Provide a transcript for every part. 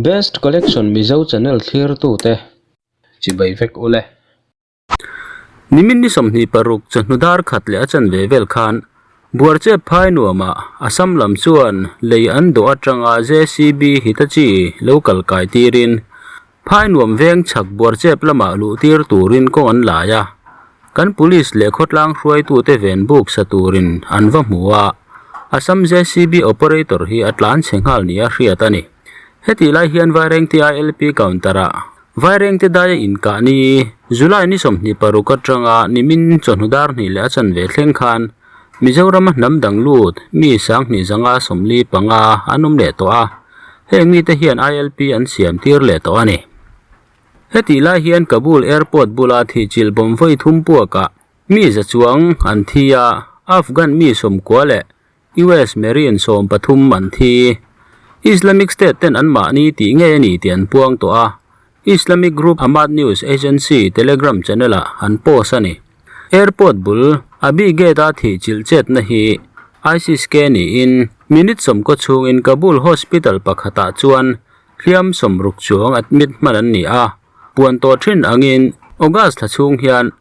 Best Collection Mizo channel thlirtute chibai vek ule. Nimin ni 26 chawhnu dar khat leh a chanve vel khan Buarchep phai nuamah Assam lam chuan lei an dawh atanga JCB Hitachi lo kal kai tirin Phai nuam veng chhak Buarchep lamah luh tir turin kawng an lai a, kan police leh khawtlang hruaitute ven buk sa turin an va hmu a, Assam JCB operator hi a tlan chhe nghal nia hriat a ni. Hetih lai hian Vairengte ILP counter-ah Vairengte daia inkah ni July ni 26 atanga nimin chawhnu dar hnih leh a chanve thleng khan Mizorama hnam dang lut mi sanghnih zanga 45 an awm leh tawh a, heng mite hian ILP an siam tir leh tawh a ni. Hetih lai hian Kabul Airport bula thihchilh bawm vawi thum puakah mi za chuang an thi a, Afghan mi 90 leh US Marine 13 an thi. Islamic State ten anmahni tih ngei a ni tih an puang tawh a, Islamic group Ahmad News Agency Telegram channel-ah an post a ni. Airport bul Abi Gate-a thih chilh chetna hi ISIS-K niin minute 90 chhungin Kabul hospital pakhatah chuan hliam 60 chuang admit hman an ni a, puan tawh thin angin August thla chhung hian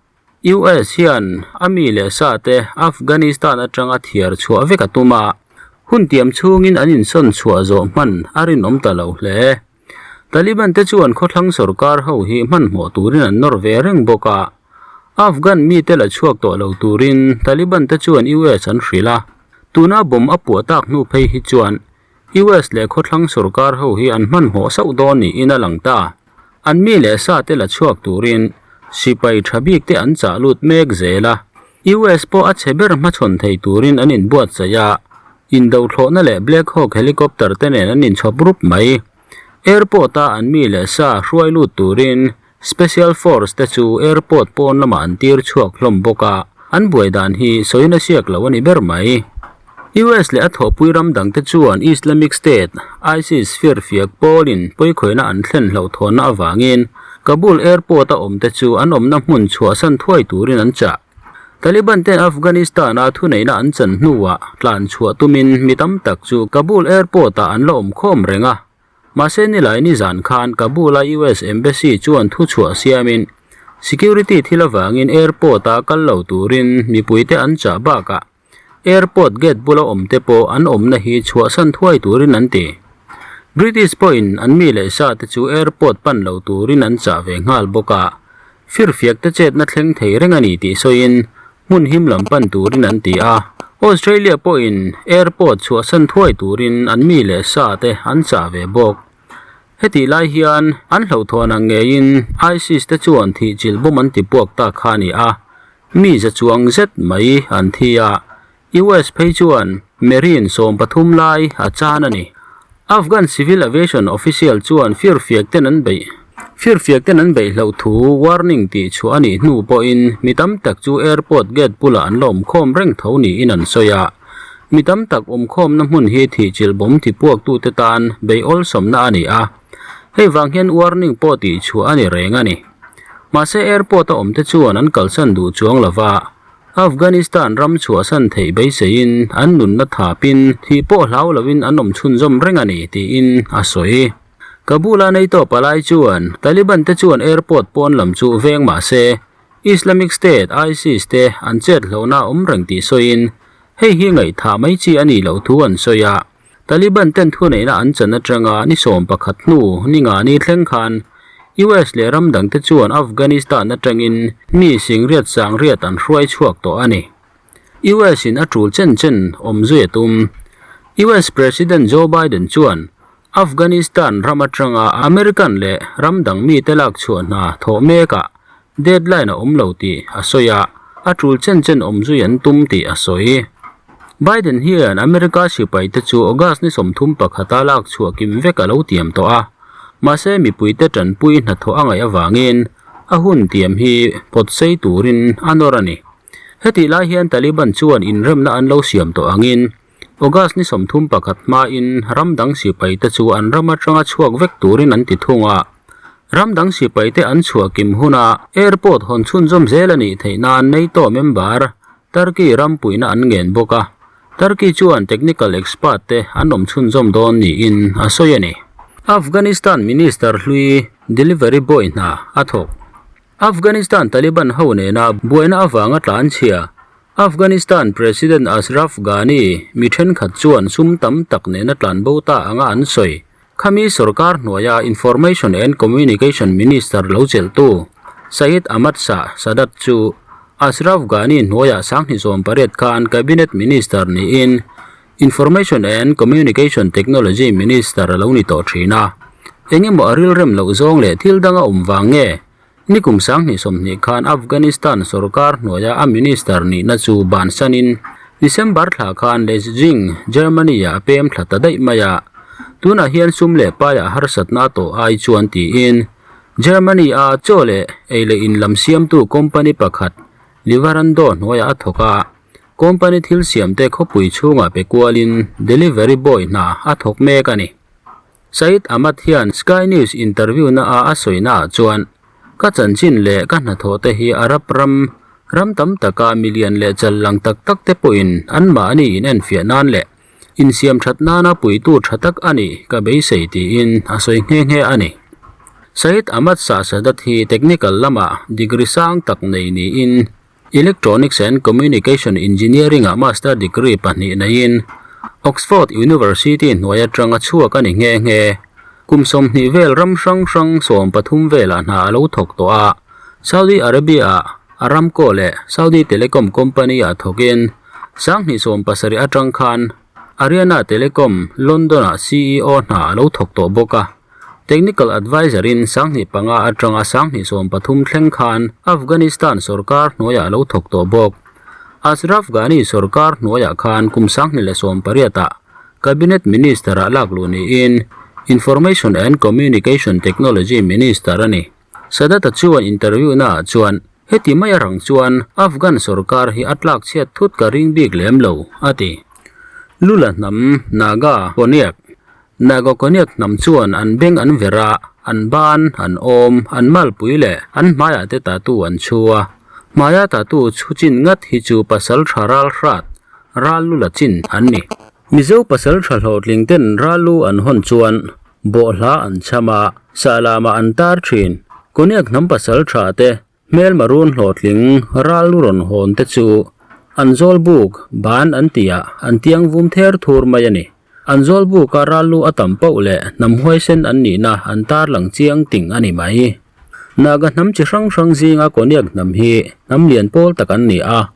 US hian a mi leh sa te Afghanistan atanga thiar chhuah vek a tum a, hun tiam chhungin an insawn chhuah zawh hman a rinawm ta lo hle. Taliban te chuan khawthlang sorkar ho hi hmanhmawh turin an nawr ve reng bawk a, Afghan mite la chhuak tawh lo turin Taliban te chuan US an hrilh a, tuna bomb a puah tak hnu phei hi chuan US leh khawthlang sorkar ho hi an hmanhmawh sauh dawn niin a lang ta. An mi leh sa te la chhuak turin sipai tha bik te an chah lut mek zel a, US pawh a chhe ber hmachhawn thei turin an inbuatsaih a, indothlawhna leh Black Hawk helicopter te nen an inchhawp rup mai. Airport a an mi leh sa hruai lut turin Special Force te chu airport pawn lamah an tir chhuak hlawm bawk a, an buai dan hi sawina siak lo a ni ber mai. US leh a thawhpui ram dangte chuan Islamic State, ISIS, firfiak pawlin pawikhawihna an thlen hlauhthawnna avangin Kabul airport-a awmte chu an awmna hmun chhuahsan thuai turin an chah. Taliban ten Afghanistan-a thuneihna an chan hnuah tlan chhuah tumin mi tam tak chu Kabul airport-ah an la awm khawm reng a. Mahse nilai nizan khan Kabul-a US Embassy chuan thuchhuah siamin security thil avangin airport-a kal lo turin mipuite an chah bakah Airport gate bula awmte pawh an awmna hi chhuahsan thuai turin an ti. British pawhin an mi leh sa te chu airport pan lo turin an chah ve nghal bawk a, firfiak te chetna thleng thei reng a ni tih sawiin hmun him lam pan turin an ti a. Australia pawhin airport chhuahsan thuai turin an mi leh sa te an chah ve bawk. Hetih lai hian an hlauhthawn ang ngeiin ISIS te chuan thihchilh bawm an ti puak ta kha a ni a. Mi za chuang zet mai an thi a, US phei chuan Marine 13 lai a chan a ni. Afghan Civil Aviation official chuan firfiak ten an beih firfiak ten an beih hloh thu warning tih chhuah a nih hnu pawhin mi tam tak chu airport gate bulah an la awmkhawm reng tho niin an sawi a. Mi tam tak awmkhawmna hmun hi thihchilh bawm tipuaktute tan bei awlsawmna a ni a, hei vang hian warning pawh tih chhuah a ni reng a ni. Mahse airport a awmte chuan an kalsan duh chuang lova, Afghanistan ram chhuahsan theih beiseiin an nunna thapin thih pawh hlau loin an awm chhunzawm reng a ni tiin a sawi. Kabul-a NATO palai chuan Taliban te chuan airport pawn lam chu veng mahse Islamic State, ISIS, te an chet hlauhna a awm reng tih sawiin hei hi ngaihthah mai chi a nih loh thu an sawi a. Taliban ten thuneihna an chan atanga ni 11 hnu ni nga ni thleng khan US leh ram dangte chuan Afghanistan atangin mi singriat sangriat an hruai chhuak tawh a ni. US in a tul chen chen awm zui a tum. US President Joe Biden chuan Afghanistan ram atanga American leh ram dang mite lak chhuah hna thawh mekah Deadline a awm lo tih a sawi a, a tul chen chen awm zui an tum tih a sawi. Biden hian America sipaite chu August ni 31 a lak chhuah kim vek a lo tiam tawh a, mahse mipuite tanpui hnathawh a ngaih avangin a hun tiam hi pawt sei turin a nawr a ni. Hetih lai hian Taliban chuan inremna an lo siam tawh angin August ni 31 hmain ram dang sipaite chu an ram atanga chhuak vek turin an ti thung a. Ram dang sipaite an chhuah kim huna airport hawn chhunzawm zel a nih theih nan NATO member Turkey ram puihna an ngen bawk a. Turkey chuan technical expert te an awm chhunzawm dawn niin a sawi a ni. Afghanistan Minister hlui delivery boy hna a thawk. Afghanistan Taliban ho nena buaina avanga tlanchhia Afghanistan President Ashraf Ghani mi thenkhat chuan sum tam tak nena tlanbo ta anga an sawi. Khami sorkar hnuaia Information and Communication Minister lo chelhtu Syed Ahmad Shah Sadat chu Ashraf Ghani hnuaia 2008 khan Cabinet Minister niin Information and Communication Technology Minister a lo ni tawh thin a. Engemaw a rilrem loh zawng leh thil danga awm vang nge? Nikum 2020 khan Afghanistan sorkar hnuaia a minister nihna chu bansanin December thla khan Leipzig, Germany-ah a pem thla ta daih mai a. Tunah hian sum leh paiah harsatna a tawh ai chuan tiin Germany-a chaw leh ei leh in lam siamtu company pakhat Lieferando hnuaiah a thawk a. Company thil siamte khawpui chhungah pe kualin delivery boy hna a thawk mek a ni. Saeed Ahmad hian Sky News interview na a a sawina ah chuan, Ka chanchin leh ka hnathawh te hi Arab ram, ram tam taka milian leh chal lang tak tak te pawhin anmahni in enfiah nan leh insiam that nana puitu tha tak a nih ka beisei tiin a sawi nghe nghe a ni. Saeed Ahmad Shah Sadat hi technical lamah degree sang tak nei niin Electronics and Communication Engineering ah Master Degree pahnih neiin Oxford University hnuai atanga chhuak a ni nghe nghe. Kum 20 vel ram hrang hrang 13 velah hna a lo thawk tawh a, Saudi Arabia ah Aramco leh Saudi Telecom Company ah thawkin 2017 atang khan Ariana Telecom London ah CEO hna a lo thawk tawh bawk a. Technical Adviser in 2005 atanga 2013 thleng khan Afghanistan sorkar hnuaiah a lo thawk tawh bawk. Ashraf Ghani sorkar hnuaiah khan kum 2018 ah Cabinet Minister ah lak luh niin Information and Communication Technology Minister a ni. Sadat-a chuan interview naah chuan heti mai a rang chuan Afghan sorkar hi a tlak chhiat thut ka ring bik lem lo, a ti. Lula hnam Naga Konyak Naga Konyak hnam chuan an beng an ver a, an ban, an awm, an malpui leh an hmaiah te tattoo an chhu a. Hmaia tattoo chhu chin ngat hi chu pasal tha ral hrat, ral lula chin an ni. Mizo pasal tha hlawhtling ten ral lu an hawn chuan bawhhla an chham a, sahlamah an tar thin. Konyak hnam pasal tha te Hmelma run hlawhtling ral lu rawn hawn te chu an zawl buk ban an tih ah an tiang vum ther thur mai a ni. An zawl buk a ral lu a tam poh leh hnam huaisen an nihna an tarlang chiang ting a ni mai. Naga hnam chi hrang hrang zinga Konyak hnam hi hnam lian pawl tak an ni a,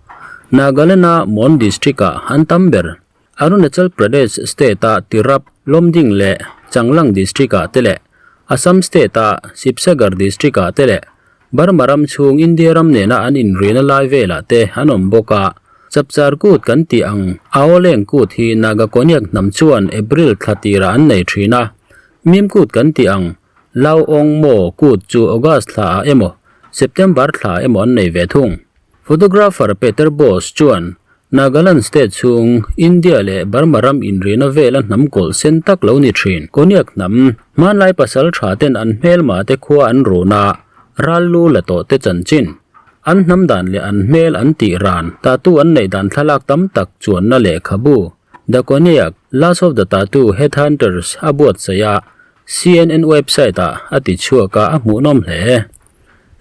Nagaland a Mon district ah an tam ber. Arunachal Pradesh state-a Tirap, Lomding leh Changlang district-ah te leh Assam state-a Sibsagar district-ah te leh Burma ram chhung India ram nena an inrina lai velah te an awm bawk a. Chapchar kut kan tih ang Aoleng kut hi Naga Konyak hnam chuan April thla tirah an nei thin a. Mim kut kan tih ang Lau Ong Mo kut chu August thlaah emaw September thla emaw an nei ve thung. Photographer Peter Boss chuan Nagaland state chhung India leh Burma ram inrina vela hnam kawlh sen tak lo ni thin. Konyak hnam, hmanlai pasal tha ten an hmelma te khua an run a, ral lu la tawh te chanchin. An hnam dan leh an hmel an tih ran, tattoo an neih dan thlalak tam tak chuanna lehkhabu, The Konyak, Last of the Tattoo Headhunters a buatsaih a, CNN website ah a ti chhuak a, a hmuhnawm hle.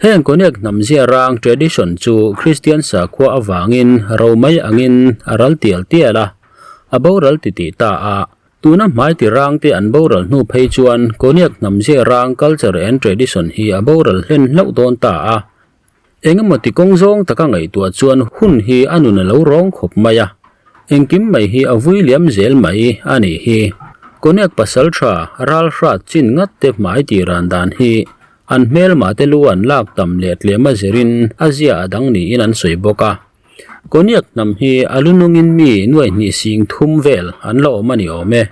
Heng Konyak hnam zia rang tradition chu Kristian sakhua avangin ro mai angin a ral tial tial a, a boral titih ta a. Tuna hmai ti rang te an boral hnu phei chuan Konyak hnam zia rang culture and tradition hi a boral hlen hlauh dawn ta a. Engemaw ti kawng zawng taka ngaihtuah chuan hun hi a nun a lo rawng khawp mai a, engkim mai hi a vui liam zel mai a nih hi. Konyak pasal tha ral hrat chin ngat te hmai ti ran dan hi An hmelmah te lu an lak tam leh tlem a zirin a zia a dang niin an sawi bawk a. Konyak hnam hi a lu nungin mi nuai hnih sing thum vel an la awm a ni awm e.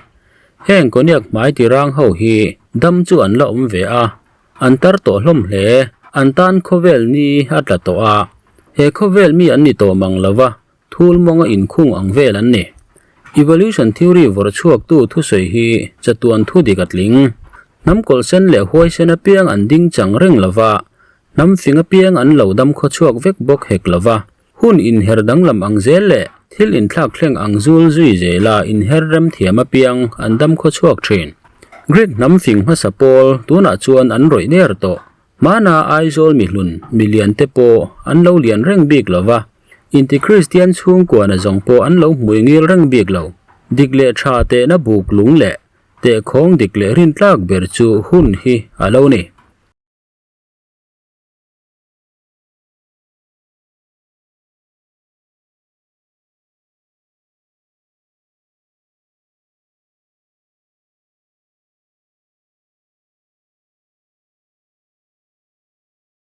Heng Konyak hmai ti rang ho hi dam chu an la awm ve a, an tar tawh hlawm hle. An tan khawvel ni a tla tawh a, he khawvel mi an ni tawh mang lo va, Thul mawnga inkhung ang vel an ni. Evolution theory vawrh chhuaktu thusawi hi chatuan thu dik a tling. Hnam kawlhsen leh huaisen apiang an ding chang reng lo va, hnam fing apiang an lo dam khawchhuak vek bawk hek lo va. Hun inher danglam ang zel leh thil inthlak thleng ang zul zui zela inher rem thiam apiang an dam khawchhuak thin. Greek hnam fing hmasa pawl tunah chuan an rawih der tawh. Hmana Aizawl mihlun milian te pawh an lo lian reng bik lo va, inti Kristian chhungkuana zawng pawh an lo hmui ngil reng bik lo. Dik leh tha tehna buk lung leh tehkhawng dik leh rintlak ber chu hun hi a lo ni.